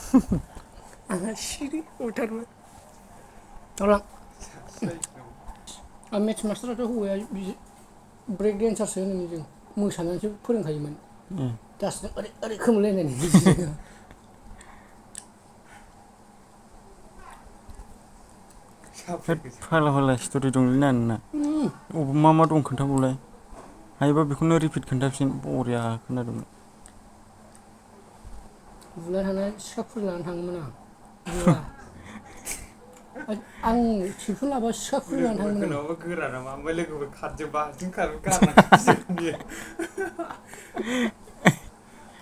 आंहा सिरि हरथारबाय दालां मेथ्स मास्टाराथ' हौवाया ब्रेक डेन्सारसो होनोमोन जों मोसानानैसो फोरोंखायोमोन दासो ओरै ओरै खोमोलायनानै फाग्ला फाग्ला स्ट'रि दंलै ना नोंना मा मा दं खोन्थाबावलाय हायोबा बेखौनो रिपिट खोन्थाफिन बरिया खोनादोंमोन बुलाय थांनाय सिखाफोर लानानै थाङोमोन आं बुवा आं टिउसन लाबा सिखाफोर लानानै थाङोमोन आं गोरा नामा ओमफ्राय लोगोफोर खारजोबबा हारसिं गारना खारजोबगोन बियो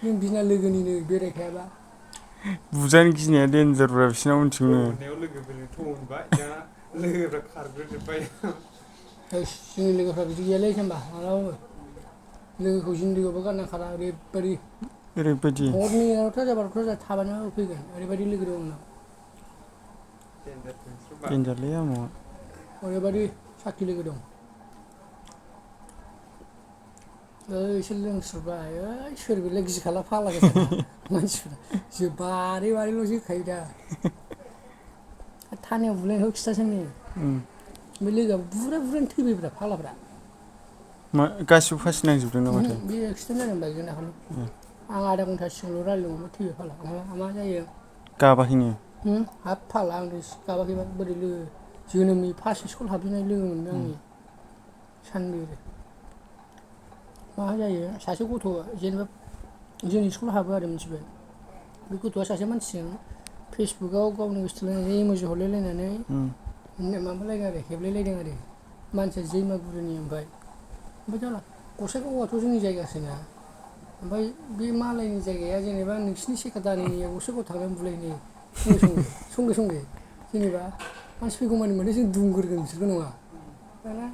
जों बिना लोगोनिनो बेरायखायाबा बुजानो गिनाया देनजारब्रा बिसिना उनथिंनो लोगोफोरजों थोनबाय दाना लोगोफ्रा खारग्रोजोबबाय जोंनि लोगोफ्रा बिदि गैयालै जाम्बा मालाबाबो लोगोखौ जिन्दगियावबो गारना खारा ओरैबायदि ओरैबायदि हरनि 11था जाबा 12था थाबानो फैगोन ओरैबायदि लोगो दं आंनाव देनजारलै आमुआ ओरैबायदि साखि लोगो दं इसोर लोंस्रुबाय सोर बेलाय गिखाला फाग्ला गोजा मानसिफ्रा जों बारै बारैल'सो होखायो दा थानायाव बुलायनायखौ खिथासै नै बे लोगोआ बुरा बुरानो थैबायब्रा फाग्लाफ्रा मा गासिबो फासि नांजोबदों ना माथो बे एक्सिडेन्ट जादों बाइकजों दाखालि आं आधा घन्टा सिगांल' रायज्लायदोंमोन थैबाय फाग्ला मा जायो गाबाखैनो हाब फाग्ला आं गाबाखैबा बोरै लोगो जोनोमनि फार्स्ट स्कुल हाबजेननाय लोगो मोनदों आंनि सानबेरे मा जायो सासे गथ' जेनेबा जोंनि स्कुलाव हाबो आरो मिथिबाय बे गथ'आ सासे मानसिजों फेसबुकाव गावनि गोसोथोलायनानै इम'जि हरलायलायनानै माबालायदों आरो हेबलायलायदों आरो मानसिया जैमागुरिनि ओमफ्राय जाला गसाइगावआथ' जोंनि जायगासोना ओमफ्राय बे मालायनि जायगाया जेनेबा नोंसिनि सेक्रेटारिनिया गसाइगावआव थांनानै बुलायनो संगे संगे जेनेबा मानसि फैगौ मानि माथो जों दुमग्रोगोन बिसोरखौ नङा दाना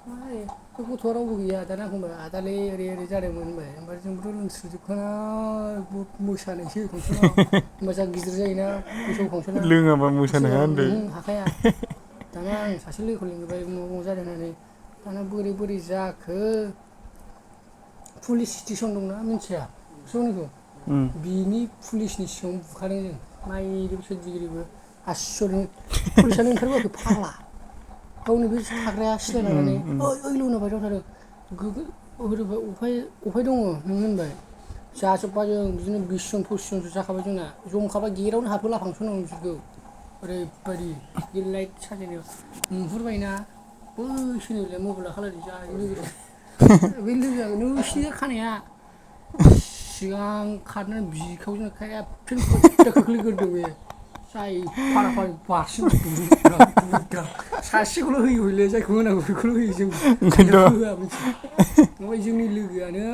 मा जायो बे गथ'आ रावबो गैया दाना बुंबाय आदालै ओरै ओरै जादोंमोन होनबाय ओमफ्राय जोंबोथ' लोंस्रुजोबखाना मोसानोसै फांसनाव होमबा जा गिदिर जायोना बैसागु फांसना लोङाबा मोसानो हाया होनदो हाखाया दाना आं सासे लोगोखौ लिंहरबाय उमुक जादों होननानै दाना बोरै बोरै जाखो पुलिस स्टेसन दंना मिथिया सनिखौ बिनि पुलिसनि सिगाङाव बुखादों जों नायदो सोरजिगिरिबो आसरित पुलिसानो ओंखारबोआखै फाग्ला गावनि बे थाग्राया सिलाय लानानै ओइल' होनबाय थादों अफाय दङ नों होनबाय जाजोब्बाय जों बिदिनो 20 जन 25 जनसो जाखाबाय जोंना जमखाबाय गेटआवनो हाबहोला फांसनाव बिसोरखौ ओरैबायदि बे लाइट साजायनायाव नुहुरबायना बैसोनिलाय मबाइल लाखालायदों जाय लोगो बे लोगोआ नोंसिनि खानाया सिगां खारनानै बिखावजों खेबसेनो फोद्दा खोख्लैग्रोदों बे जाय फारा फारि बारसिन बुदां बुदां सासेखौल' होयो हयले जायखौ होनांगौ बेखौल' होयो जों होआ मिथिबाय ओमफ्राय जोंनि लोगोआनो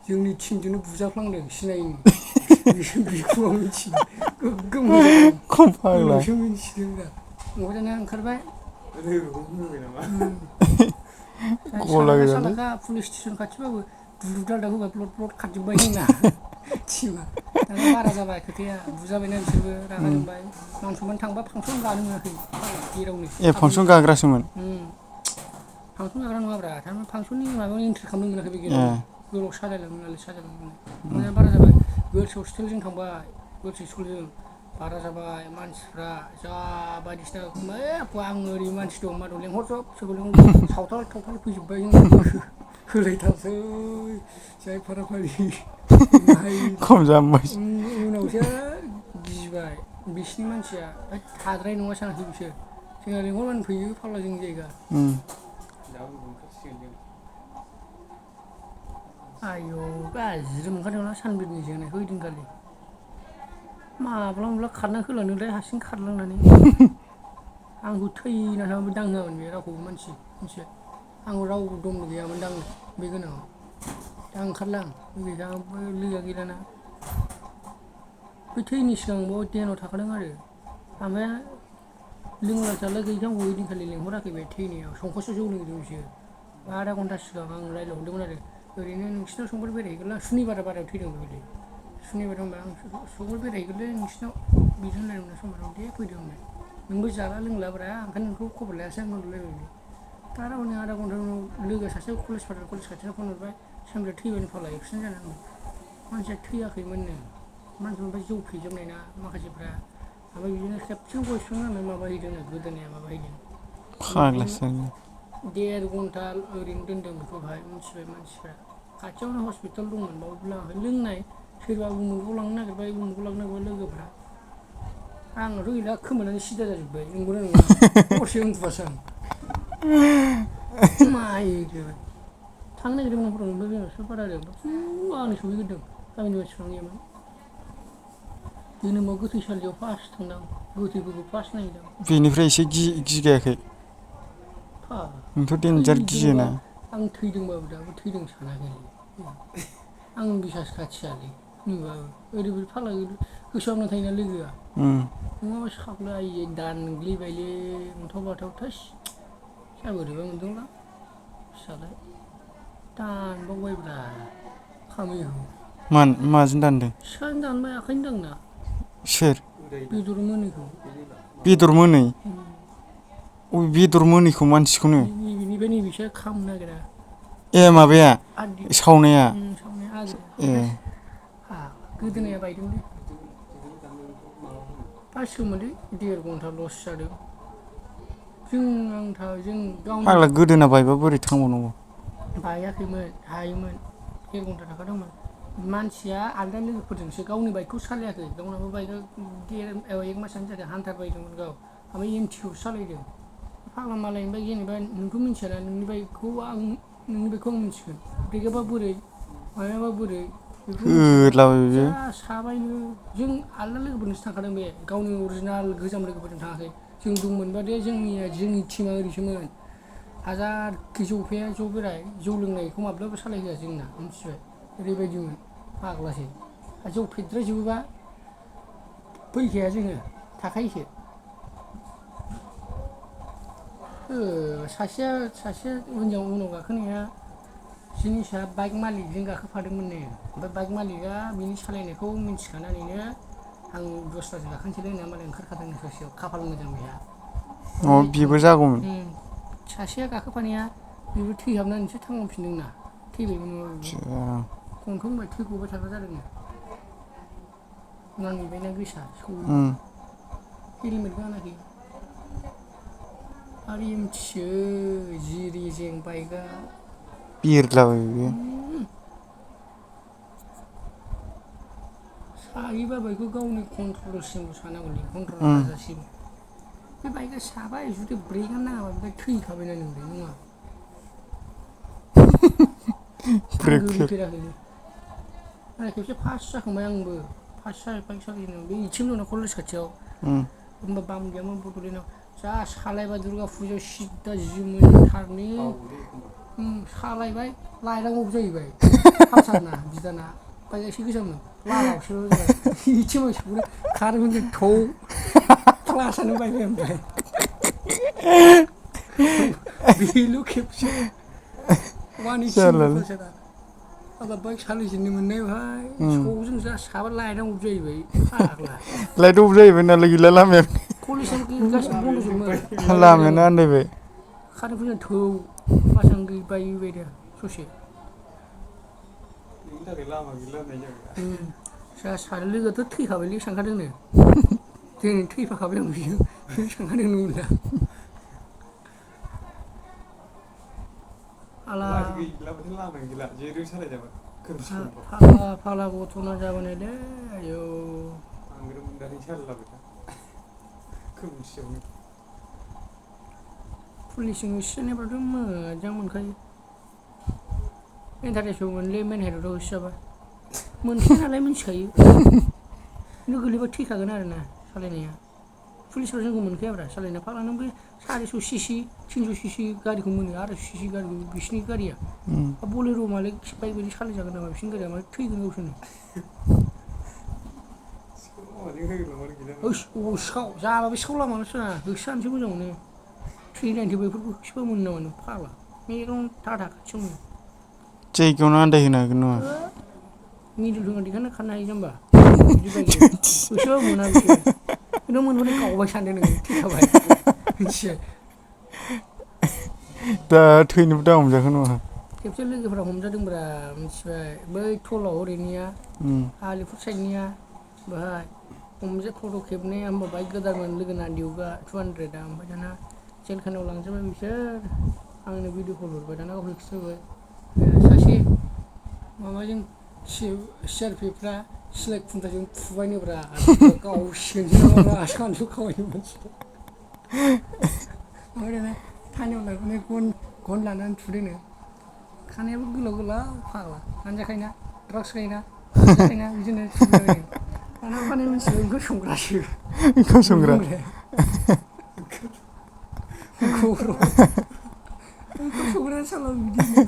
जोंनि टिमजोंनो बुजाफ्लांदों सिनायिनि बेखौ आं मिथियो गोग्गोम होजादों खम फाग्ला उनावसो मिथिदों दा ओमफ्राय दाना ओंखारबाय लोगोखौनो होबाय नामा गला सालाखा गोजालै सालाखा पुलिस स्टेसन खाथिबाबो दुलुर दालदाल होबाय ब्लद ब्लद खारजोब्बाय जोंना टिमा दाना बारा जाबाय खोथाया बुजाबायना बिसोरबो रागा जोंबाय मान सनमान थांबा फांसन गानो मोनाखै जेरावनो ए फांसन गाग्रासोमोन फांसन गाग्रा नङाब्रा थारमाने फांसननि माबायाव एन्ट्रि खालामनो मोनाखै बे ए गेटाव गोलाव साजायलाङो नालाय साजायलाङो ओमफ्राय बारा जाबाय गोर्लस हस्टेलजों थांबाय गोर्लस स्कुलजों बारा जाबाय मानसिफ्रा जा बायदिसिना आं ओरै मानसि दं मा दं लेंहरजोब सोरखौ लेंहरबाय सावथाल थावथाल फैजोब्बाय जोंनाबो होलायथारसै जाय फाराफारि खम जाम्बाय उनावसो गिबाय बिसिनि मानसिया थाद्राय नङा सानाखै बिसोर जोंना लेंहरबानो फैयो फाग्ला जोंनि जायगा आयौ गाज्रि मोनखादोंला सानबिरनि जोनायखौ ओइदिनखालि माब्ला माब्ला खारना होलांदोंथाय हारसिं खारलांनानै आंखौ थैना थांबाबो दांनो होआमोन बे रावखौबो मानसि मिथिबाय आंखौ रावबो दमबो गैयामोन दांनो बे गोनाङाव दा ओंखारलां गैगाबो लोगोआ गैलाना बै थैनि सिगांबो ध्यानाव थाखादों आरो ओमफ्राय लोंला जाला गैयैखाय ओइदिनखालि लेंहराखै बे थैनायाव संखसो जौ लोंहैदों बिसोर आधा घन्टा सिगां आं रायज्लायहरदोंमोन आरो ओरैनो नोंसिनाव समफोर बेरायहैगोनलां सुनिबार बारायाव थैदों बेबायदि सुनिबार होनबा आं समफोर बेरायहैगोनलै नोंसिनाव बिदि होनलायदोंमोन समबाराव दे फैदो होनबाय नोंबो जाला लोंलाब्रा ओंखायनो नोंखौ खबर लायासै आं होनहरलायबाय बे दाना हनै आधा घन्टानि उनाव लोगो सासे कलेज खाथियाव फन हरबाय सानबिरा थैबायनो फाग्ला एक्सिडेन्ट जादों मानसिया थैयाखैमोननो मानसिफोरा जौ फेजोबनाय ना माखासेफ्रा ओमफ्राय बिदिनो खेबसेनो गय बिफां माबाहैदों गोदोनाया माबाहैदों फाग्लासो 1.5 घन्टा ओरैनो दोनदों बेखौहाय मिथिबाय मानसिफ्रा खाथियावनो हस्पिटाल दंमोन बावबो लाङाखै लोंनाय सोरबा उमुगाव लांनो नागिरबाय उमुगाव लांनो नागिरबाय लोगोफ्रा आंनाथ' गैला खोमानानै सिदा जाजोब्बाय नंगौना नङा हरसे उन्दुवासै आं माइदो थांनो नागिरदोंमोन न'फोराव ओमफ्राय बिमा बिफा बादा होदों आंनो सहैग्रोदों गामिनि मानसिफ्रानो गैयामोन जोनोमाव गोथैसालियाव फार्स्ट थांदां गोथैफोरखौ फार्स्ट नायहैदां बेनिफ्राय एसे गिगायाखै नोंथ' देनजार गियोना आं थैदोंबाबो दाबो थैदों सानाखै आं बिसास खाथियालै नुबाबो ओरैबायदि फाग्ला गोसोआव हाबना थायोना लोगोआ नङाबा साख्लायो दानग्लिबायलै अन्थाव बाथाव थोस जा बोरैबा मोनदोंलां फिसालाय दानबावबायब्रा खामिखौ माजों दानदों सिखाजों दानबाय आखाइजों दांना सोर बेदर मोनैखौ बेदर मोनै बेदर मोनैखौ मानसिखौनो बिनिफ्राय नैबेसो खामनो नागिरा ए माबाया आदि सावनाया ए गोदोनाया बायदोंलै बासिगौमोनलै 1.5 घन्टा लस जादों जों गावनि फाग्ला गोदोना बायबा बोरै थांबावनांगौ बायाखैमोन हायोमोन 1 घन्टा थाखादोंमोन मानसिया आलदा लोगोफोरजोंसो गावनि बाइकखौ सालायाखै गावनाबो बाइकआ 1 मासानो जादों हान्टार बायदोंमोन गाव ओमफ्राय एमटिखौ सालायदों फाग्ला मालायनिफ्राय जेनेबा नोंथ' मिथियाना नोंनि बाइकखौ आं मिथिगोन ब्रेकआबा बोरै माबायाबा बोरै होलाबायबाय जा साबायनो जों आलदा लोगोफोरजोंसो थांखादों बे गावनि अरिजिनाल गोजाम लोगोफोरजों थाङाखै जों दंमोनबा दे जोंनि टिमा ओरैसोमोन हाजारखि जौ फेया ज' बेराय जौ लोंनायखौ माब्लाबा सालायहोआ जोंना मिथिबाय ओरैबायदिमोन फाग्लासो जौ फेद्रायजोबोबा फैखाया जोङो थाखायोसो सासेया उनाव गाखोनाया जिनिसा बाइक मालिकजों गाखोफादोंमोननो ओमफ्राय बाइक मालिकआ बिनि सालायनायखौ मिन्थिखानानैनो आं दस्राजों गाखोनोसैलै होनना मालाय ओंखारखादोंनो ससेयाव खाफाल मोजां बेहा बेबो जागौमोन सासेया गाखोफानाया बेबो थैहाबनानैसो थांफिनदोंना थैबायमोन गन्थं बाय थै गबाय थाग्रा जादोंनो नांहैबायना गोसा हेलमेट गानाखै आरो एमटिसो जि रेजें बाइकआ बिरलाबायबाय सायोबा बाइकखौ गावनि कन्ट्रलसिमल' सानांगौलै कन्ट्रल हाजासिम बे बाइकआ साबाय जुदि ब्रेकआनो नाङाबा ओमफ्राय थैखाबायना नोंलाय नङा आं गोलैफेराखैलै आरो खेबसे फार्स्ट जाखांबाय आंबो फार्स्ट बाइक सालायजेननायाव बे इटिएम दंना कलेज खाथियाव होमबा बाम गैयामोन बड'लेण्डआव जा सालायबा दुर्गा फुजायाव सिदा जि मोजांथारनि सालायबाय लाइटआनो अफ जाहैबाय पालसारना बिदाना बाइकआ एसे गोजामोन लामायावसो जाबाय इटिएमाव सौनो खारोमोन जों थौ क्लासानो बायबाय ओमफ्राय बेल' खेबसे 180 पालसारा आंहा बाइक सालायजेननो मोननायावहाय सौजों जा साबा लाइटआनो अफ जाहैबाय फाग्ला लाइट अफ जाहैबाय नालाय गैला लामाया कलेजआव गासिबो बन्द'जोबमोन लामायानो आन्दायबाय खारेन्टफोरजों थौ क्लासानो बायबाय दा ससे बेनि थाखाय लामा गैला होननाय जाबाय जा सानै लोगोआथ' थैखाबायलै सानखादोंनो जों थैफाखाबाय आं बियो सानखादोंनो मोनला लामा गैला जेरै सालायजाबाय फाला गथ'ना जाबोनायलै आयौ आंग्रोम दानि सालायलाबाय था खोमसियावनो पुलिसजों होसोजानायफ्राथ' मोजां मोनखायो इन्टारेस्टबो मोनलै मेन हेर'आव होसोजाबा मोनखाया नालाय मिथिखायो खिन्थु गोलैबा थैखागोन आरोना सालायनाया पुलिसफ्रा जोंखौ मोनखायाब्रा सालायना फाग्ला नों बे 400 सीसी 300 सीसी गारिखौ मोनो 800 सीसी गारिखौ बिसिनि गारिया बलेर' मालाय बाइक बायदि सालायजागोन नामा बिसिनि गारिया मालाय थैगोन गावसोरनो जाबाबो सिखाव लामाल'सो ना होसोजानोसो मोजां मोनो 390 बाइकफोरखौ होसोबा मोनो नामा नों फाग्ला मेगन थाखा खाथियावनो जायगायावनो आन्दायहोनो हागोन नङा मिडल फिंगार देखायना खारनो हायो जाम्बा बिदि बाइकजों होसोबाबो मोना बिसोरो खिन्थु मोनबाथाय गावबाय सानदो नोङो थैखाबाय मिथिबाय दा थैनोबो दा हमजागोन नङा खेबसे लोगोफ्रा हमजादोंब्रा मिथिबाय बै टलाव ओरैनिया आलिफुट साइडनिया बाहाय हमजे फट' खेबनाया होमबा बाइक गोदानमोन लोगोना डिउकआ 200आ ओमफ्राय दाना जेलखानायाव लांजोबबाय बिसोर आंनो भिडिअ कल हरबाय दाना गावसोर खिथाबाय सासे माबाजों सिआरपिएफफ्रा सिलाइ खुन्थाजों फुबायनोब्रा गावसिगोनसो नामा सानजु खामानि मानसिफ्रा ओमफ्राय दाना थानायाव लाबोनाय गन लानानै थुदोंनो खानायाबो गोलाव गोलाव फाग्ला हानजाखायना ड्राग्स खायोना बिदिनो थुबाय दाना फानाय मानसिया ओंखाम संग्रासो ओंखाम संग्रा ओंखाम संग्रा साला बिदिनो